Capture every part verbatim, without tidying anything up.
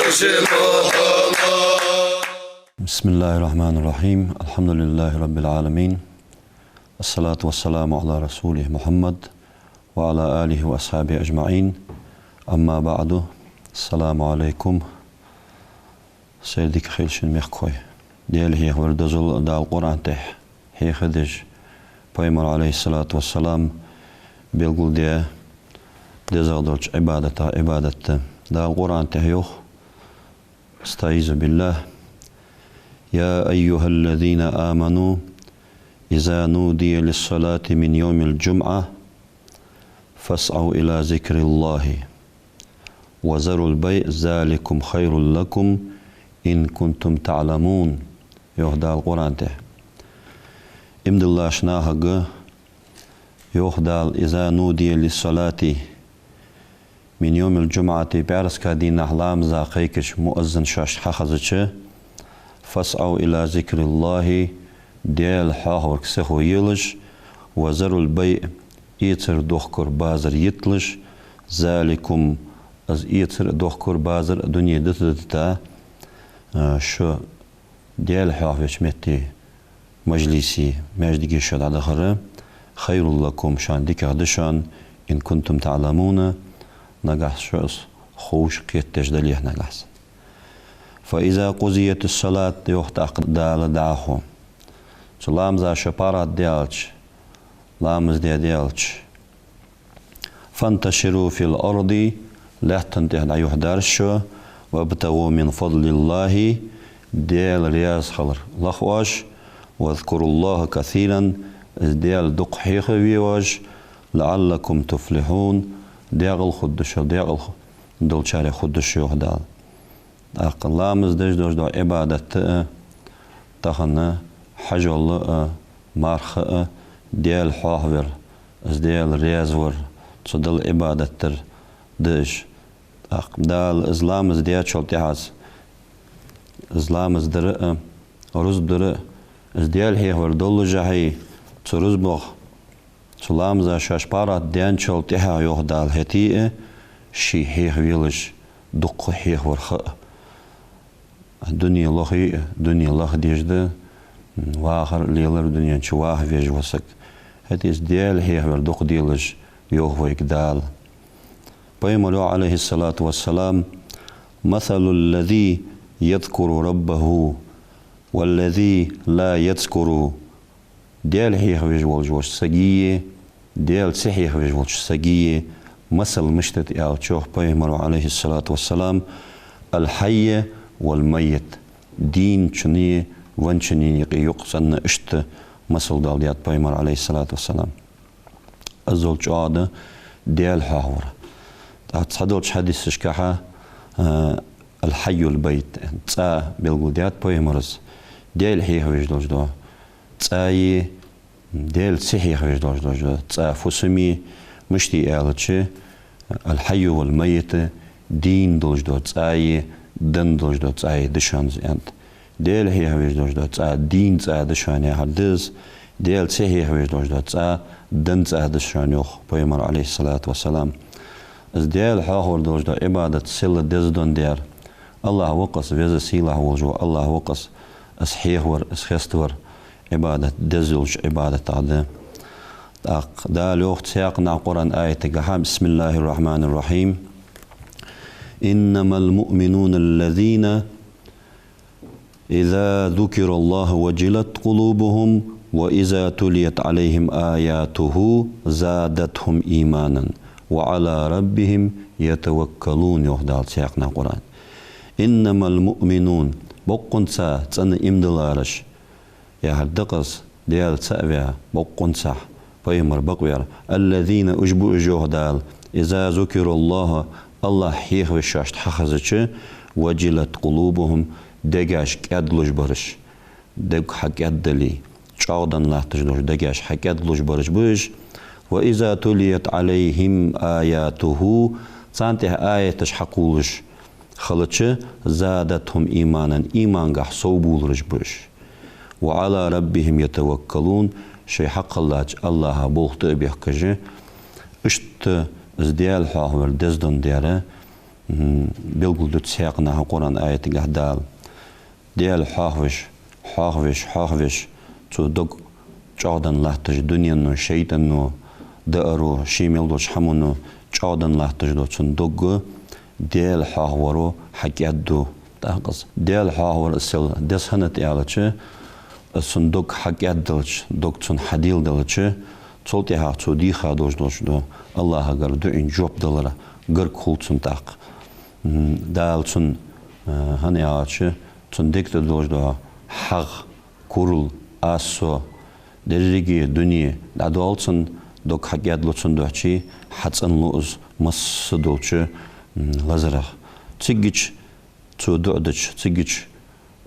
بسم الله الرحمن الرحيم. الحمد لله رب العالمين. الصلاة والسلام على رسوله محمد وعلى آله وأصحابه أجمعين. أما بعد. السلام عليكم. Сайре дика хийла шун, мехкахой. Даьла хьехавар дозал Дала Къуръан тӀа хьехадеш, Пайхамара, عليه الصلاة والسلام, белгалдаь дезагӀа долча Ӏибадатех Ӏибадат да. Дала Къуръан тӀа йоах: أستعيذ بالله. يا أيها الذين آمنوا إذا نودي للصلاة من يوم الجمعة فاسعوا إلى ذكر الله وذروا البيع ذلكم خير لكم إن كنتم تعلمون. Йоах Дала Къуръан тӀа. Иман диллача нахага йоах Дала: إذا نودي للصلاة من يوم الجمعة, пӀаьраска дийнахьа ламаза кхайкача муаззин шоашта хьахазача, فاسعوا إلى ذكر الله, Даьла хьоахаварга сихо елаш, وذروا البيع, эцар дохкар базар йитлаш, ذلكم, из эцар дохкар базар дуне дита-дита, а, шо Даьла хьоахавеча метте, мажлисе, маьждиге шо дӀадахар, خير لكم, шоана дикагӀа да шоана, إن كنتم تعلمون, нагахьа шо из ховш, кхетадеш далехьа нагахьа санна. فإذا قضيت الصلاة, йоах тӀаккха Дала дӀахо. Цу ламаза шо паргӀатдаьлча, ламаз даьдаьлча, فانتشروا في الأرض, лаьтта тӀа дӀаюхьдараш шо, وابتغوا من فضل الله, Даьла раьза хилар лаха оаш, واذكروا الله كثيرا, из Даьла дукха хьехаве оаш, لعلكم تفلحون, декъала хургда шо, декъала долчарех хургда шо, йоах Дала. ТӀаккха ламаз деш долаш дола Ӏибадат а, тахан хьажол а, марха а, Даьла хьоахавар, из Даьла раьза вар, цу Далла Ӏибадат дар да уж. ТӀаккха Дала из ламаз даьчул тӀехьагӀа, из ламаз дар а, рузба дар а, из Даьла хьехавар доллашехь, цу рузбах, цу ламаза шоаш паргӀатдаьнначул тӀехьагӀа, йоах Дала, хӀаьта а ший хьехавелаш дукха хьехавар ха а. Дуне лохе а, дуне лаха дезаш да, вахар а, лелар а, дунен чу ваха везаш ва саг. ХӀаьта из Даьла хьехавар дукха делаш йоах вайга Дала. Пайхамара йоах, عليه الصلاة والسلام: مثل الذي يذكر ربه والذي لا يذكر Даьла хьехавеш волаш волча сагеи, Даьла ца хьехавеш волча сагеи масал мишта да аьлча, йоах Пайхамара, عليه الصلاة والسلام: الحي والميت. Дийначунеи венначунеи юкъе юкъ санна иштта масал доаладаьд Пайхамара, عليه الصلاة والسلام. Аззал чӀоагӀа да Даьла хьоахавар. ТӀаккха цхьадолча хьадисашкахьа, а, الحي الميت, цӀа белгалдаьд Пайхамара, Даьла хьехавеш долаш дола цӀаи, Даьла ца хьехавеш долаш дола цӀа фусами, мишта аьлча, الحي والميت, дийна долаш дола цӀаи, денна долаш дола цӀаи да шоана из, аьннад. Даьла хьехавеш долаш дола цӀа дийна цӀа да шоана яхар да из, Даьла ца хьехавеш долаш дола цӀа денна цӀа да шоана, йоах Пайхамара, عليه الصلاة والسلام. Из Даьла хьоахавар долаш дола Ӏибадат сел деза дон дар. АллахӀ ва-кх из, веза-сийлахь волаш вола АллахӀ ва-кх из, из хьехавар, из хеставар Ӏибадат, деза йолча Ӏибадатех да. ТӀаккха Дала йоах цхьаькханахьа Къуръан аятагахьа: بسم الله الرحمن الرحيم. إنما المؤمنون الذين إذا ذكر الله وجلت قلوبهم وإذا تليت عليهم آياته زادتهم إيمانا وعلى ربهم يتوكلون, йоах Дала цхьаькханахьа Къуръан. إنما المؤمنون, боккъонца цӀена иман диллараш, яхар да-кх из, Даьла цаӀ ваь, боккъонцахь Пайхамар бакъваьр, الذين, уж ба уж, йоах Дала, إذا ذكر الله, АллахӀ хьехавеш шоашта хьахезача, وجلت قلوبهم, дегаш кӀаьдлуш бараш, дег хьакӀаьддале, чӀоагӀденна латташ долаш дегаш хьакӀаьдлуш бараш ба уж, وإذا تليت عليهم آياته, царна тӀа аяташ хьакхоллаш хилча, زادتهم إيمانا, имангахьа совбувлараш ба уж. وعلى ربهم يتوكلون, шоай хьакхеллача АллахӀа болх тӀа а бехкаш, иштта из Даьла хьоахавар деза дон дар, М, белгалду цхьаькханахьа Къуръан аятагахь Дала. Даьла хьоахавеш, хьоахавеш, хьоахавеш, цо дог чӀоагӀденна латташ дунено, шайтӀано, дааро, ший мел долча хӀамано чӀоагӀденна латташ дола цун дог Даьла хьоахаваро хьакӀаьдду. ТӀаккха из Даьла хьоахавар из сел деза хӀана аьлча, из цун дог хьакӀаьдделча, дог цун хьадийлделча, цул тӀехьагӀа цо дийха долаш долаш да, АллахӀагара дуӀан жоп далара гарга хул цун тӀаккха. М, Дала цун, а, хӀана аьлча, цун дег тӀа долаш да хьагӀ, курал, асо, деррига дуне дӀадоал цун, дог хьакӀаьдлу цун духьа, хьацӀенлу из масса долча, м, лазарах. Цигача цо дуӀа дича, цигача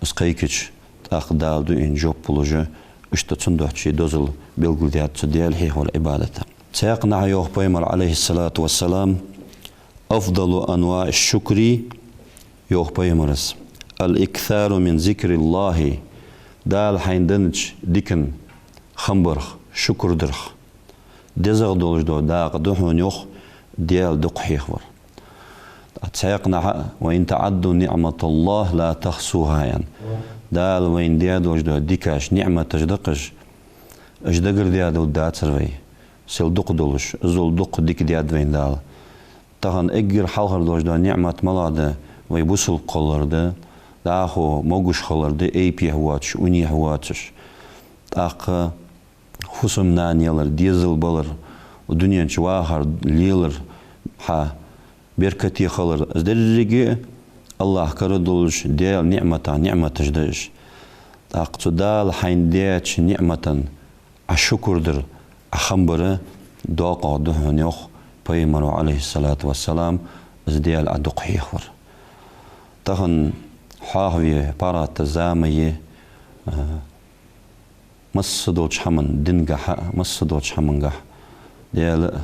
из кхайкача, тӀаккха Дала дуӀан жоп луш, иштта цун духьа дозал белгалдаьд цу Даьла хьехавар Ӏибадата. Цхьаькханахьа йоах пайхамара, عليه الصلاة والسلام: أفضل أنواع الشكر, йоах пайхамара, الإكثار من ذكر الله, Дала хьайна деннача дикан хам барах, шукр дарах. ДезагӀа долаш дола дакъа да хьона, йоах, Даьла дукха хьехавар. Цхьаькханахьа: وإن تعدوا نعمة الله لا تحصوها, аьнна. Дала вайна даь долаш дола дикаш, ниӀматаш да-кх уж, уж дагардаь далла дацар вай. Сел дукха долаш, иззал дукха дика даьд вайна Дала. Тахан эггара хьалхара долаш дола ниӀмат малагӀа да? Вай бусалба хилар да, дӀахо могаш хилар да, айпехьа воацаш, унехьа воацаш. ТӀаккха фусам-нана ялар, дезал балар, дунен чу вахар, лелар, хьа беркате хилар, из деррига АллахӀа кара долаш Даьла ниӀматах ниӀматаш да уж. ТӀаккха цу Дала хьайна даьча ниӀмата Ӏа шукр дар, Ӏа хам бар доккхагӀа да хьона, йоах пайхамара, عليه الصلاة والسلام, из Даьла Ӏа дукха хьехавар. Тахан хьоахаве паргӀата зама я, а, масса долча хӀаман дингахьа, масса долча хӀамангахьа. Даьла а,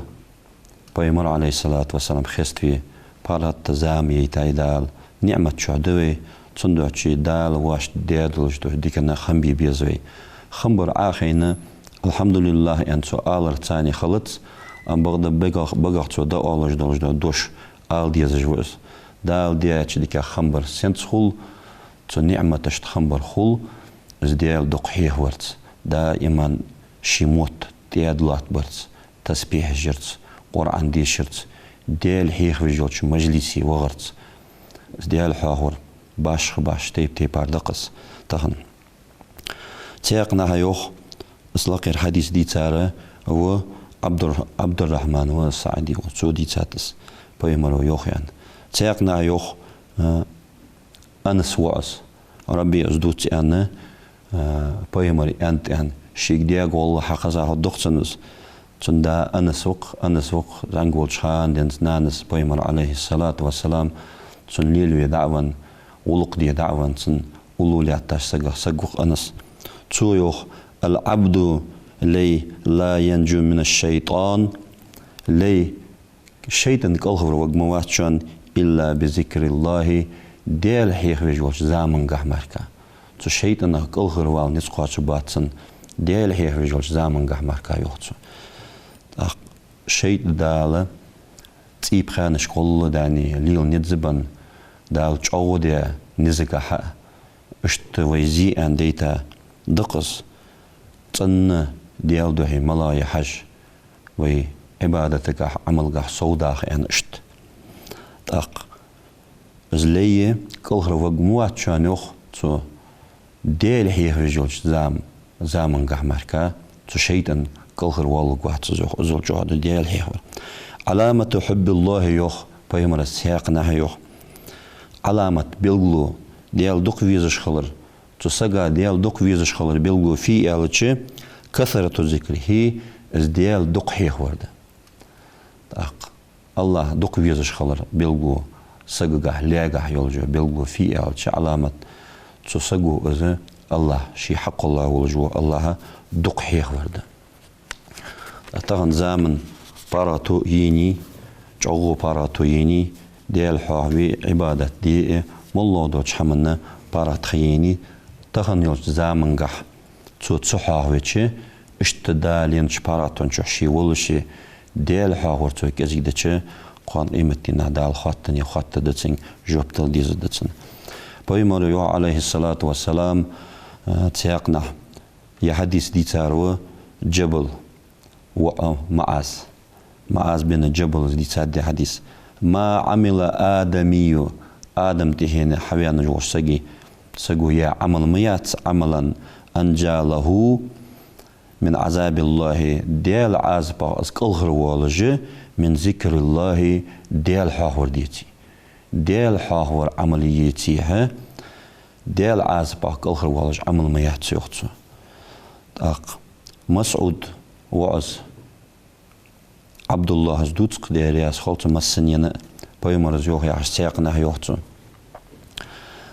пайхамара, عليه الصلاة والسلام, хеставе паргӀата зама яйтай Дала. НиӀмат чу да вай, цун духьа Дала вайна даь долаш дола диканна хам бе беза вай. Хам бар Ӏохайна, الحمد لله, аьнна цо алар цани халац, ам бакъда багах, багах цо дӀаоалаш долаш дола дош ала дезаш ва из. Дала даьча диках хам бар сенца хул, цу ниӀматашта хам бар хул, из Даьла дукха хьехаварца, даиман ший мотт тӀаьда лоаттабарца, тасбихьаш ярца, Къуръан дешарца, Даьла хьехавеш йолча мажлисе вахарца. Из Даьла хьоахавар башха-башха тайп-тайпара да-кх из тахан. Цхьаькханахьа йоах, из лакхера хьадис дийцар ва Ӏабдур-, Ӏабдуррахьман ва СаӀди ва, цо дийцад из, пайхамара йоах аьнна. Цхьаькханахьа йоах, а, Анас воӀ из, Рабиӏас дувц аьнна, а, пайхамара аьннад аьнна, шийга даьга гӀолла хьакхаза хьадувц цунна из. Цун да Анас ва-кх, Анас ва-кх, зӀамига волча хана денз нанас пайхамар, عليه الصلاة والسلام, цун лелаве дӀа а венна, гӀулакх де дӀа а венна, цун уллув латташ сагах саг ва-кх Анас. Цо йоах: العبد, лай, لا ينجو من الشيطان, лай, шайтӀан кӀалхарварг ма вац шоана, إلا بذكر الله, Даьла хьехавеш йолча замангахь мара. Цу шайтӀанах кӀалхарвала низ кхоачаргбац цунна, Даьла хьехавеш йолча замангахь мара, йоах цо. ТӀаккха шайтӀа Дала цӀийпханаш кхолла дани лела низ а бенна, Дала чӀоагӀо даь низагахьа а, иштта вай зе аьнна дайта да-кх из, цӀенна Даьла духьа малагӀа я хьажа, вай Ӏибадатагахь, Ӏамалгахь совдаха аьнна иштта. ТӀаккха из лай кӀалхарварг ма вац шоана, йоах цо, Даьла хьехавеш йолча зам-, замангахь мара, цу шайтӀан кӀалхарвоалларг вац из, йоах, иззал чӀоагӀа да Даьла хьехавар. علامة حب الله, йоах пайхамара, цхьаькханахьа йоах. Ӏаламат, белгало, Даьла дукха везаш хилар, цу сага Даьла дукха везаш хилар белгало фуй аьлча, كثرة ذكره, из Даьла дукха хьехавар да. ТӀаккха АллахӀ дукха везаш хилар белгало, сагагахь, лаьгахь йолаш йола белгало фуй аьлча, Ӏаламат, цу саго из АллахӀ, ший хьакхолла волаш вола АллахӀ дукха хьехавар да. Тахан заман паргӀато енай, чӀоагӀо паргӀато енай, Даьла хьоахаве, Ӏибадат де, моллагӀа долча хӀаманна паргӀат ха енай, тахан йолча замангахь цо ца хьоахавича, иштта Дала еннача паргӀатон чу ше волаше, Даьла хьоахавар цо кӀезига дича, Кхоана къематдийнахьа Дала хоаттане хоаттаргда цунга, жоп дала дезаргда цунна. Пайхамара йоах, Ӏалайхи ссалату вассалам, э, цхьаькханахьа ер хьадис дийцар ва Джабал воӀа МуӀаз. МуӀаз бин Джабала дийцад ер хьадис: «ما عمل آدمي», Адам тӀехьенна хьаваьнна волча сага, саго яь Ӏамал ма яц, عملا أنجى له من عذاب الله, Даьла Ӏазапах из кӀалхарвоалаш, من ذكر الله, Даьла хьоахавар деце. Даьла хьоахавар Ӏамал еце хьа, Даьла Ӏазапах кӀалхарвоалаш Ӏамал ма яц, йоах цо. ТӀаккха МасӀуд воӀас, Ӏабдуллахьас дувц-кх, Даьла раьза хилва цунна массанена, Пайхамара йоах яхаш цхьаькханахьа йоах цо: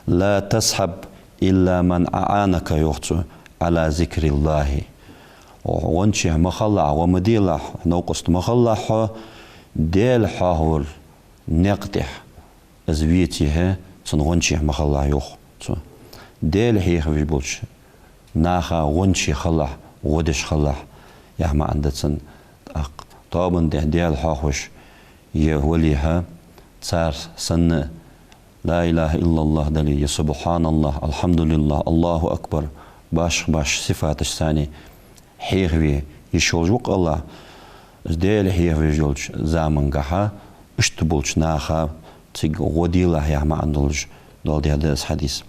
«لا تصحب إلا من أعانك», йоах цо, «على ذكر الله». Гӏо-, гӏончех ма хилалахь, гӏо ма делахь, новкъост ма хилалахь хьо, Даьла хьоахавара никъ тӏехь из веце хьа, цун гӏончех ма хилалахь, йоах цо. Даьла хьехавеш болча наха гӏончий хилалахь, гӏо деш хилалахь, яха маӏан да цун. Тӏаккха тоабан тӏехь Даьла хьоахавеш е вале хьа, цар санна لا إله إلا الله дале, е سبحان الله, الحمد لله, الله أكبر, башха-башха сифаташ царна хьехаве йиш йолаш ва-кх Аллахӏ. Из Даьла хьехавеш йолча замангахьа, иштта болча наха цига гӏо делахь, яха маӏан долаш дола да из хьадис.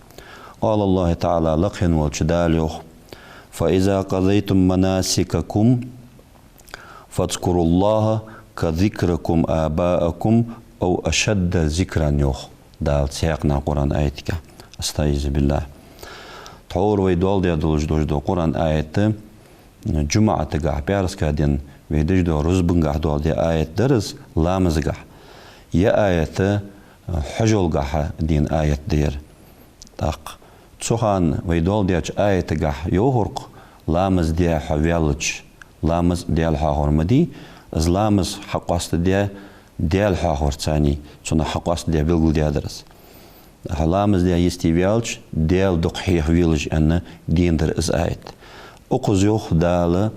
قال الله تعالى, лакхе волча Дала йоах: «فإذا قضيتم مناسككم فاذكروا الله كذكركم آباءكم أو أشد ذكرا», йоах Дала цхьаькханахьа Къуръан аятагахь. أستعيذ بالله. Тхьовра вай дола да долаш дола Къуръан аят, джумӏатагахь, пӏаьраска ден вай деш дола рузбангахь дола да аят дар из, ламазгахь. Ер аят хьажолгахьа дена аят да ер. Тӏаккха цу хана вай дола деча аятагахь йоахар-кх, ламаз де хьо ваьлча, ламаз Даьла хьоахавар ма дий, из ламаз хьакъоастаде Даьла хьоахаварца, цунах хьакъоастаде белгалдаьдар из. Хьо ламаз де йисте ваьлча, Даьла дукха хьехавелаш аьнна, дена дар из аят. Укхаза йоах Дала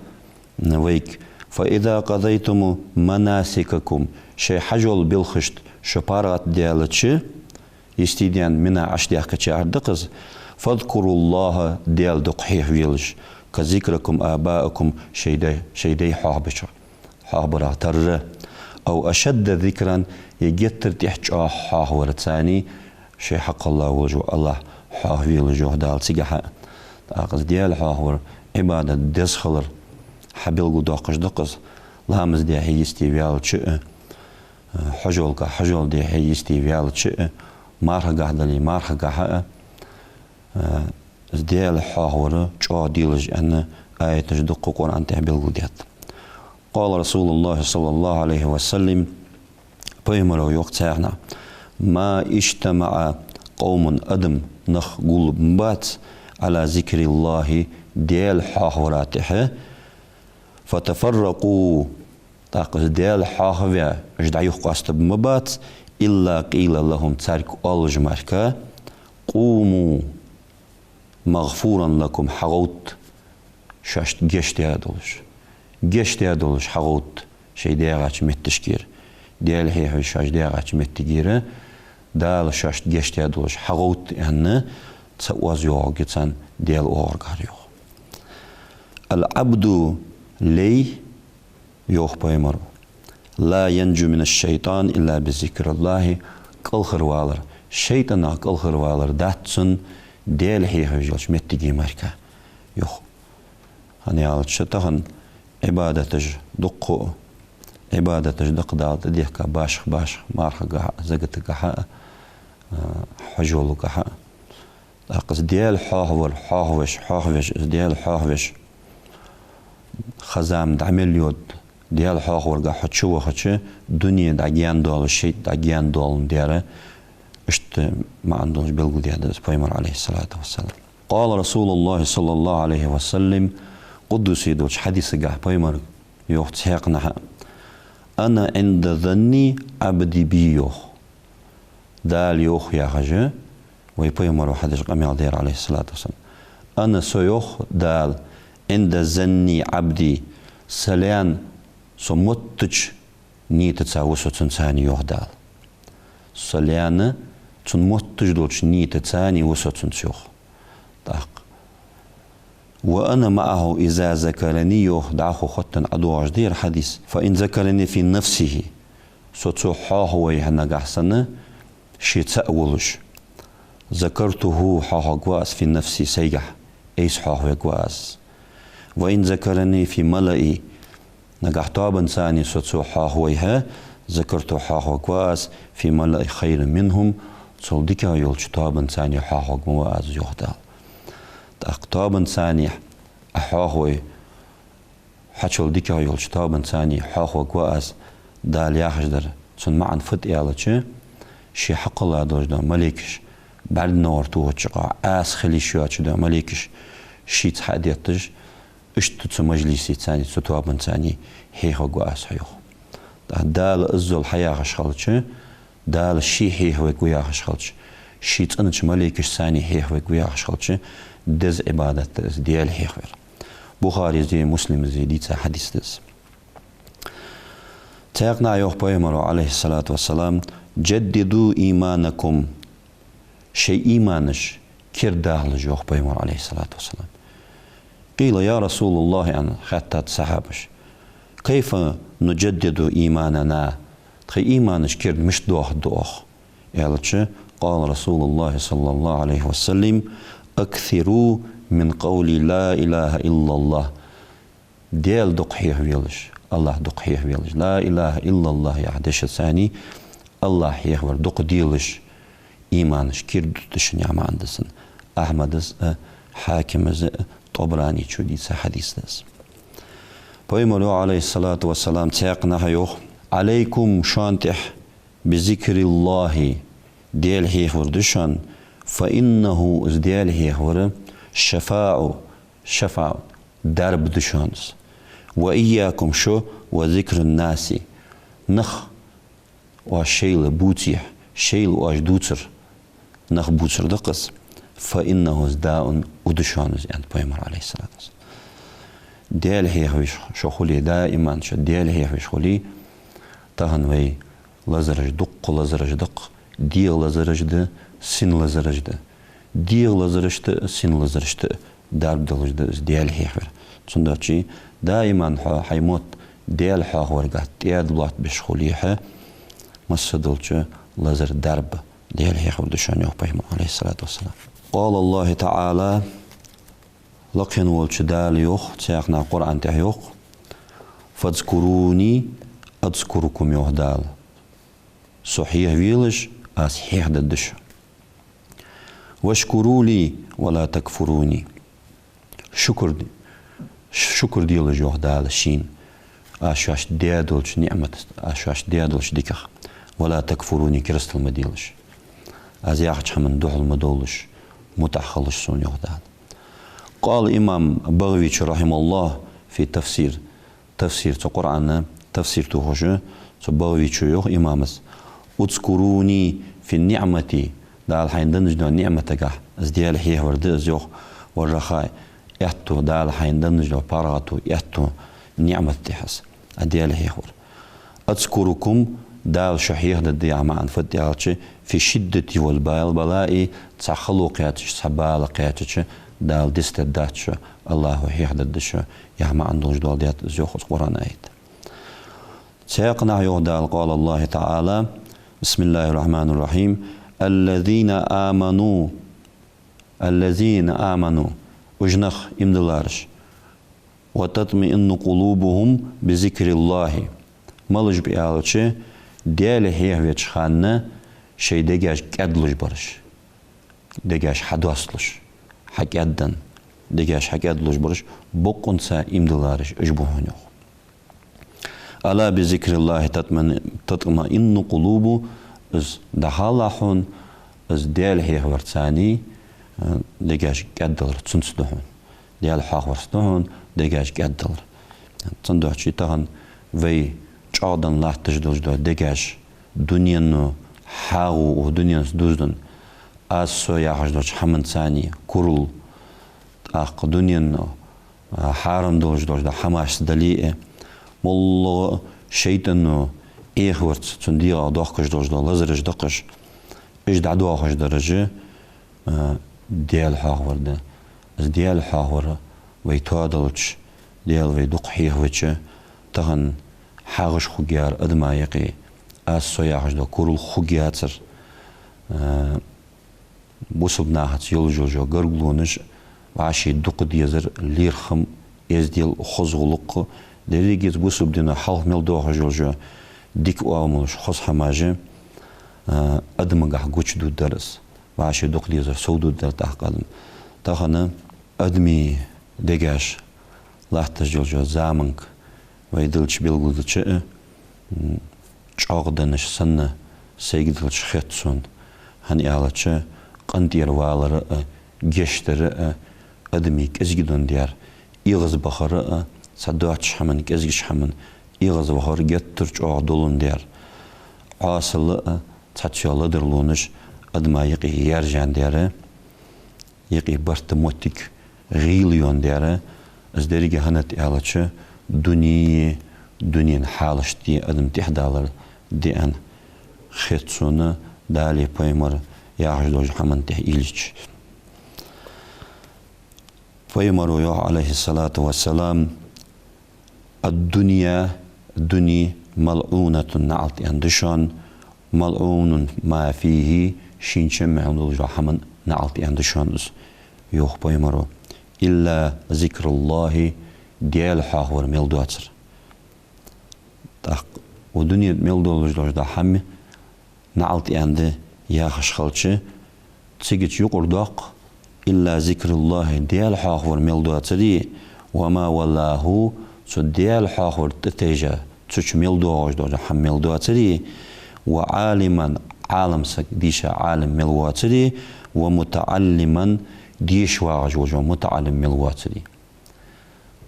вайга: «فإذا قضيتم مناسككم», шоай хьажол белхашта шо паргӏатдаьлча, йисте даьнна Мина Ӏочудаьхкача яхар да-кх из, «فاذكروا الله», Даьла дукха хьехавелаш, «كذكركم آباءكم», шоай дай, шоай дай хьоахабеча хьоахабарах тарра, «أو أشد ذكرا», е геттара тӏехь чӏоагӏа хьоахаварца, шоай хьакхелла волаш вола Аллахӏ хьоахавелаш, йоах Дала цигахьа. Тӏаккха из Даьла хьоахавар, ӏибадат деза хилар хьабелгалдоаккхаш да-кх из, ламаз дехьа йисте ваьлча а, хьажолгахь хьажол дехьа йисте ваьлча а, мархагахь дале мархагахьа а, из Даьла хьоахавар чӏоагӏа делаш аьнна, аяташ дукха Къуръан тӏехь белгалдаьд. قال رسول الله صلى الله عليه وسلم, Пайхамара йоах цхьаькханахьа: «ما اجتمع قوم», адам, нах гулбац, «على ذكر الله», Даьла хьоахавара тӏехь, «فتفرقوا», тӏаккха из Даьла хьоахаваь, уж дӏаюхакъоастабац, «إلا قيل لهم», царга оалаш мара-кх: «قوموا مغفورا لكم», хьагӏовтта, шоашта гешт даь долаш. Гешт даь долаш хьагӏовтта шоай даьгӏача метташкара. Даьла хьехавеш шоаш даьгӏача меттигера, Дала шоашта гешт даь долаш хьагӏовтта аьнна, цаӏ оаз йоагӏаргья царна Даьла оагӏоргахьара, йоах. «العبد», лай, йоах Пайхамара, «لا ينجو من الشيطان إلا بذكر الله», кӏалхарвалар, шайтӏанах кӏалхарвалар дац цунна Даьла хьехавеш йолча меттиге мара-кх, йоах. Хӏана аьлча тахан ӏибадаташ дукха, ӏибадаташ дукха Дала тӏадехка башха-башха, мархагахьа а, закатагахьа а, хьажолгахьа а. Тӏаккха из Даьла хьоахавар хьоахавеш, хьоахавеш, из Даьла хьоахавеш, ха-зама дӏа мел йода Даьла хьоахаваргахьа хьо чувахача, дуне дӏагаьна доалаш, шайтӏа дӏагаьна доаландаь, иштта маӏан долаш белгалдаьд из Пайхамара, عليه الصلاة والسلام. قال رسول الله صلى الله عليه وسلم, къудсий долча хьадисагахь Пайхамара йоах цхьаькханахьа: «أنا عند ظن عبدي بي», йоах. Дала йоах яхаш, вай Пайхамара хьадеш къамаьл дар, عليه الصلاة والسلام. «أنا», со, йоах Дала, «عند ظن عبدي», са лаьна со моттача ниятаца ва со цунца, йоах Дала. Со лаьна, цун мотташ долча ниятаца ва со цунца, йоах. ТӀаккха: «وأنا معه إذا ذكرني», йоах, дӀахо хоттаденна ӀодоагӀаш да ер хьадис. «فإن ذكرني في نفسه», со цо хьоахавайхьа нагахьа санна, ше цаӀ волаш, «ذكرته», хьоахавергва аз, «في نفسي», сайгахьа, айса хьоахавергва аз. «وإن ذكرني في ملأ», нагахьа тоабанца со цо хьоахавайхьа, «ذكرته», хьоахавергва аз, «في ملأ خير منهم», цул дикагӀа йолча тоабанца хьоахавергва аз, йоах Дала. ТӀаккха тоабанца Ӏа хьоахавой, хьачул дикагӀа йолча тоабанца хьоахавергва аз, Дала яхаш дар. Цун маӀан фуд аьлча, ше хьакхелла долаш дола малейкаш, бӀаргнегӀар тохача къа Ӏаса хила йиш йоацаш дола малейкаш, шийца хьа а детташ, иштта цу мажлисаца, цу тоабанца хьоахавергва аз хьо, йоах. ТӀаккха Дала иззал хьаяхаш хилча, Дала ше хьоахавергва яхаш хилча, ший цӀенача малейкашца хьоахавергва яхаш хилча, деза Ӏибадат да из Даьла хьоахавар. Бухарийс а, Муслимас а дийца хьадис да из. Цхьаькханахьа йоах Пайхамаро, عليه الصلاة والسلام: «جددوا إيمانكم», шоай иманаш кердадахалаш, йоах Пайхамаро, عليه الصلاة والسلام. «قيل: يا رسول الله», аьнна, хаьттад сахьабаша: «كيف نجدد إيماننا؟» Тхоай иманаш керда мишта доахаргда оаха? Аьлча, قال رسول الله صلى الله عليه وسلم: «أكثروا من قول لا إله إلا الله». Даьла дукха хьоахавелаш, АллахӀ дукха хьоахавелаш, «لا إله إلا الله» яха дешаца АллахӀ хьоахавар дукха делаш, иманаш кердадергда шун, яха маӀан да цун. Ахьмада а, Хьакима а, ТӀабаранечо а дийца хьадис да из. Пайхамаро, عليه الصلاة والسلام, цхьаькханахьа йоах: «عليكم», шоана тӀехьа, «بذكر الله», Даьла хьоахавар да шоана, «فإنه», из Даьла хьоахавар, «شفاء», шафаӀ, дарба да шоана из. «وإياكم», шо, «وذكر الناس», нах оаш шоайла бувцехь, шоайла оаш дувцар, нах бувцар да-кх из, «فإنه», из «داء», у да шоана из, аьннад Пайхамаро, عليه الصلاة والسلام. Даьла хьоахавеш шо хуле, даиман шо Даьла хьоахавеш хуле, тахан вай лазараш, дукха лазараш да-кх, дегӀа лазараш да, сина лазараш да. ДегӀа лазарашта а, сина лазарашта а дарба долаш да из Даьла хьоахавар. Цудухьа даиман хьо хьай мотт Даьла хьоахаварга тӀаьда лоаттабеш хуле хьо, масса долча лазар дарба Даьла хьоахавар да шоана, йоах Пайхамаро, عليه الصلاة والسلام. قال الله تعالى, лакхе волча Дала йоах, цхьаькханахьа Къуръан тӀа йоах: «فاذكروني أذكركم», йоах Дала. Со хьоахавелаш, аз хьоахадергда шо. «واشكروا لي ولا تكفرون». Шукр, шукр делаш, йоах Дала, шийна, аз шоашта даь долча ниӀматах, аз шоашта даь долча диках. «ولا تكفرون», керастал ма делаш. Аз яхача хӀаман духьал ма довлаш, мутӀахьа хилалаш сона, йоах Дала. قال الإمام البغوي, رحمه الله، في التفسير. Тафсир, цу Къуръана тафсир тохаш, цу Багавечо йоах имамас: «اذكروني في النعمة», Дала хьайна деннача ниӀматагахь, из Даьла хьоахавар да из, йоах, «والرخاء», аьттув, Дала хьайна деннача паргӀато, аьттув, ниӀмата тӀехьа из, а Даьла хьоахавар. «أذكركم», Дала шо хьоахадергда яха маӀан фуд аьлча, «في الشدة والبلاء», цхьа хало кхаьчача, цхьа бала кхаьчача, Дала дицдергдац шо, АллахӀо хьоахадергда шо, яха маӀан долаш дола да из, йоах, из Къуръана аят. Цхьаькханахьа йоах Дала, قال الله تعالى: بسم الله الرحمن الرحيم. «الذين آمنوا», «الذين آمنوا», уж нах, иман диллараш, «وتطمئن قلوبهم بذكر الله». Малаш ба аьлча, Даьла хьоахавеча хана шоай дегаш кӀаьдлуш бараш, дегаш хьадоасталуш, хьакӀаьдденна, дегаш хьакӀаьдлуш бараш, бокъонца иман диллараш уж ба хьона, йоах. «ألا بذكر الله تطمئن، تطمئن القلوب». Из дӀахалахь хьона, из Даьла хьоахаварца, э, дегаш кӀаьддалар цунца да хьона. Даьла хьоахаварца да хьона дегаш кӀаьддалар. Цудухьа тахан вай чӀоагӀденна латташ долаш дола дегаш, дунено хьагӀо, дуненца дувзаденна, аз-со яхаш долча хӀаманца, курал, тӀаккха дунено, а, хьарам долаш долаш дола хӀамашца дале а, моллагӀа шайтӀано Ӏехаварца цун дегӀах доахкаш долаш дола лазараш да-кх уж. Уж дӀадоахаш дараш а, Даьла хьоахавар да. Из Даьла хьоахавар вай тоаделча, Даьла вай дукха хьехавича, тахан хьагӀаш хургьяр адама юкъе, аз, со яхаш дола курал хургьяцар. А, бусалба нахаца йолаш йола гаргалонаш вӀаший дукха дезар лерхӀам, эздел, хоза гӀулакх. Деррига из бусалба дино хьалха мел доахаш йола дика оамалаш, хоза хӀамаш а, а, адамагахьа гучадоаладар из. ВӀаший дукха дезар совдоаладар тӀаккха адам. Тахан адамий дегаш латташ йолча заманга вай делча, белгалдича а, м, чӀоагӀа деннаш санна сайга делча хет сона. ХӀана аьлча, къинтӀера валар а, гешт дар а, адамий кӀезига дун дар, эгӀазбахар а, цхьа доацача хӀаман, кӀезигача хӀаман эгӀазвахар геттара чӀоагӀа долун дар. Ӏосал а, цхьацца йола ладарлонаш адама юкъе яьржа дар, юкъе барт, моттиг гӀийла йола дар. Из деррига хӀана да аьлча, дуне, дунен хьалашта адам тӀехьадалар деана хет сона, Даьлеи пайхамареи яхаш долча хӀаман тӀехьа уйла йича. Пайхамаро йоах, Ӏалайхи ссалату вассалам: «الدنيا, дуне, ملعونة, наӀалт аьнна да шоана, ملعون ما فيها, шийна чу мел долча хӀаман наӀалт аьнна да шоана из», йоах пайхамаро. «إلا ذكر الله, Даьла хьоахавар мел доацар». ТӀаккха укх дунен тӀа мел долаш дола хӀама наӀалт аьнна да яхаш хилча, цигача юкъара доаккх: «إلا ذكر الله, Даьла хьоахавар мел доацари, وما والاه, цу Даьла хьоахавар тӀатайжа, цу чу мел доагӀаш дола хӀама мел доацари, وعالما, Ӏалам саг, дийша Ӏалим мел воацари, ومتعلما, деша вагӀаш вола мутаӀаллим мел воацари».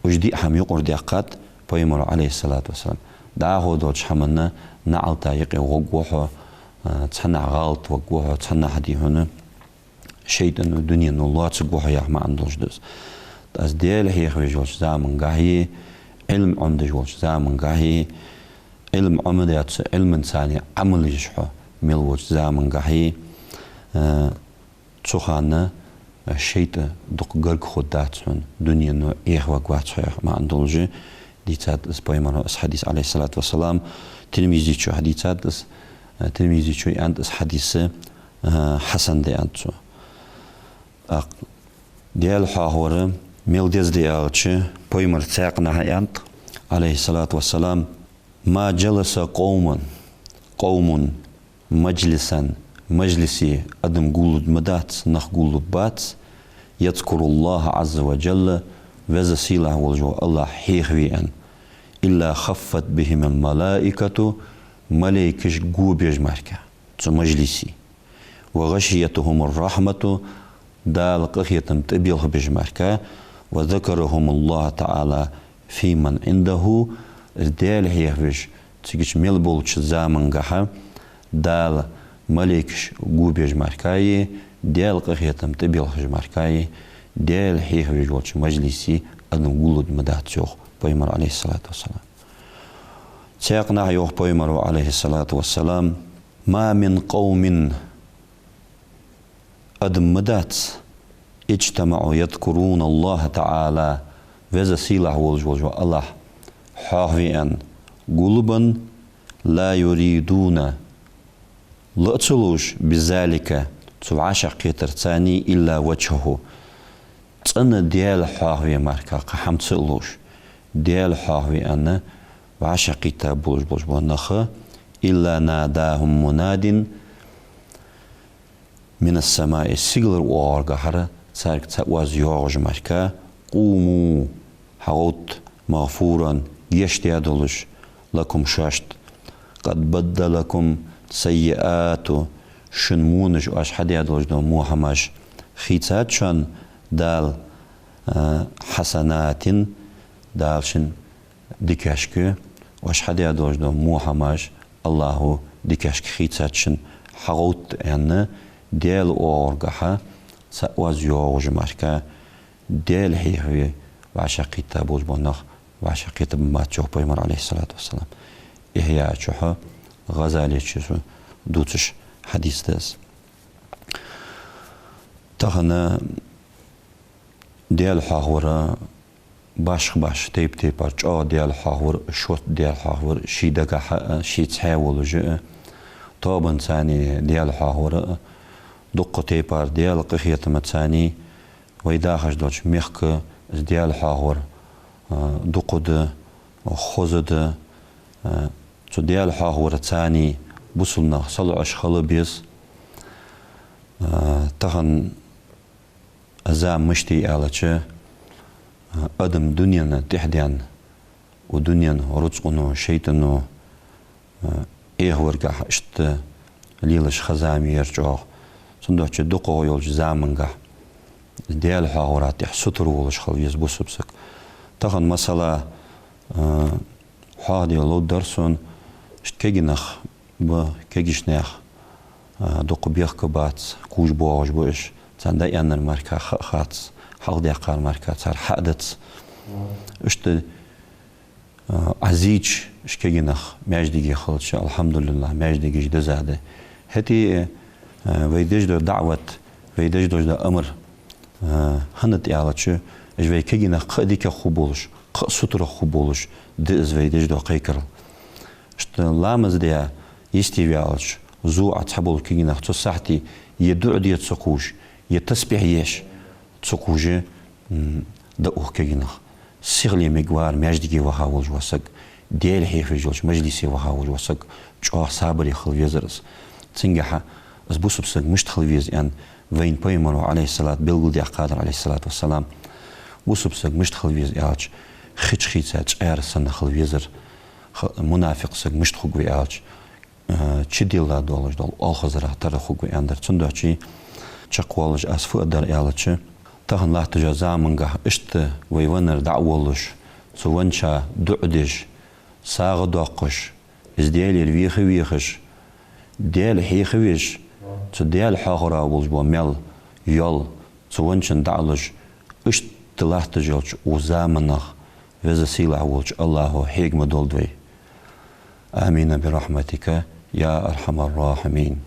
Уж диъ хӀама юкъара даьккхад пайхамаро, Ӏалайхи ссалату вассалам. ДӀахо долча хӀаманна наӀалта юкъе гӀоргва хьо, а, цхьаннахьа гӀалат варгва хьо, цхьаннахьа, дий хьона, шайтӀано, дунено лоацаргва хьо яха маӀан долаш да из. ТӀаккха Даьла хьехавеш волча замангахьеи, Ӏилма Ӏомадеш волча замангахьеи, Ӏилма Ӏомадаь, цу Ӏилманца Ӏамал еш хьо мел волча замангахьеи, а, цу хана, а, шайтӀа дукха гарга хургдац хьона, дунено Ӏехаваргвац хьо яха маӀан долаш дийцад из пайхамаро из хьадис, Ӏалайхи ссалату вассалам. Тирмизечо хьадийцад из, а, Тирмизечо аьннад из хьадис, а, хьасан да аьннад цо. ТӀаккха Даьла хьоахавар мел деза да аьлча, пайхамаро цхьаькханахьа аьннад, Ӏалайхи ссалату вассалам: «ما جلس قوم, قوم, مجلسا, мажлисе адам гуллуш ма дац, нах гуллуш бац, يذكر الله عز وجل, Веза Сийлахь волаш вола АллахӀ хьехаве аьнна, إلا خفت بهم الملائكة, малейкаш го беш мара цу мажлисе, وغشيتهم الرحمة, Дала къахетам тӀабелхабеш мара, وذكرهم الله تعالى فيمن عنده, Даьла хьехавеш цигача мел болча замангахьа Дала малейкаш го беш мара, Даьла къахетам тӀабелхаш мара, Даьла хьехавеш волча мажлисе адам гуллуш ма дац», йоах пайхамаро, Ӏалайхи ссалату вассалам. Цхьаькханахьа йоах пайхамаро, Ӏалайхи ссалату вассалам: «ما من قوم, адам ма дац, اجتمعوا يذكرون الله تعالى, Веза Сийлахь волаш вола АллахӀ хьоахаве аьнна гуллуш, لا يريدون, ла а ца луш, بذلك, цу вӀашагӀкхетарца, إلا وجهه, цӀена Даьла хьоахаве мара кхы хӀама ца а луш, Даьла хьоахаве аьнна вӀашагӀкхийтта болаш болча наха, إلا ناداهم مناد من السماء, сигалара оагӀорахьара царга цхьа оаз йоагӀаш мара: قوموا, хьагӀовтта, مغفورا, гешт даь долаш, لكم, шоашта, قد بدلكم سيئات, шун вонаш, оаш хьадаь долаш дола во хӀамаш хийцад шоана Дала, а, حسنات, Дала шун дикашка, оаш хьадаь долаш дола во хӀамаш АллахӀо дикашка хийцад шун, хьагӀовтта аьнна, Даьла оагӀорахьа цхьа оаз йоагӀаш мара, Даьла хьехаве вӀашагӀкхийтта болаш бола нах вӀашагӀкхетаргбац, йоах пайхамаро, Ӏалайхи ссалату вассалам. Ихьяъ чу ГӀазалечо дувцаш хьадис да из. Тахан Даьла хьоахавар башха-башха тайп-тайпара, чӀоагӀа Даьла хьоахавар, шортта Даьла хьоахавар, ший дагахьа а, ший цхьа волаш а, тоабанца Даьла хьоахавар а, дукха тайпара Даьла къахетамца вай дахаш долча мехка из Даьла хьоахавар, а, дукха да, хоза да, а, цу Даьла хьоахаварца бусалба нах салоӀаш хила беза. А, тахан зама мишта я аьлча, а, адам дунен тӀехьа даьнна, укх дунен рузкъано, шайтӀано, а, эхь варгахьа иштта лелаш ха-зама я ер чӀоагӀа. Цудухьа дукхагӀа йолча заманга Даьла хьоахавара тӀехьа сутара волаш хила веза бусалба саг. Тахан, масала, а, хьоахаде ловргдар сона, иштта кегий нах ба, кегийча наьха, а, дукха бехк бац, куж боагӀаш ба уж, царна дӀааьннар мара ха а хац, хьалхадаьккхар мара цар хьа а дац. Иштта, а, Ӏа зийча, уж кегий нах маьждиге хилча, алхьамдулиллахӀ, маьждигаш дизза да. ХӀаьта а, а, вай деш дола даӀват, вай деш дола амар, а, хӀана да аьлча, уж вай кегий нах кхы а дикагӀа хургболаш, кхы а сутарагӀа хургболаш да из вай деш дола кхайкарал. Иштта ламаз даь йисте ваьлча, зу а цхьабола кегий нах цу сахьте е дуӀа де ца кхувш, е тасбихь еш ца кхувш, м, да укх кегий нах. Сихле мегаш вар маьждиге ваха волаш вола саг, Даьла хьехавеш йолча мажлисе ваха волаш вола саг, чӀоагӀа сабаре хила везар из. Цунгахьа из бусалба саг мишта хила веза аьнна, вайна пайхамара, Ӏалайхи ссалату, белгалдаьккхадар, Ӏалайхи ссалату вассалам. Бусалба саг мишта хила веза аьлча, хи чу хийца чкъаьра санна хила везар. Ха-, мунафикъ саг мишта хургва аьлча, а, чудилла долаш дола оалхазарах тара хургва аьннадар. Цудухьа чакхвоалаш аз фу аргдар аьлча, тахан латтача заманга иштта вай ванар дӀа а воллаш, цу ванча дуӀа деш, сагӀа доаккхаш, из Даьлагара веха а вехаш, Даьла хьехавеш, цу Даьла хьоахавара болаш бола маьл, йоал цу ванчунна дӀа а луш, иштта латташ йолча укх заманах Веза-Сийлахь волча АллахӀо хьега ма долда вай. آمين برحمتك يا أرحم الراحمين.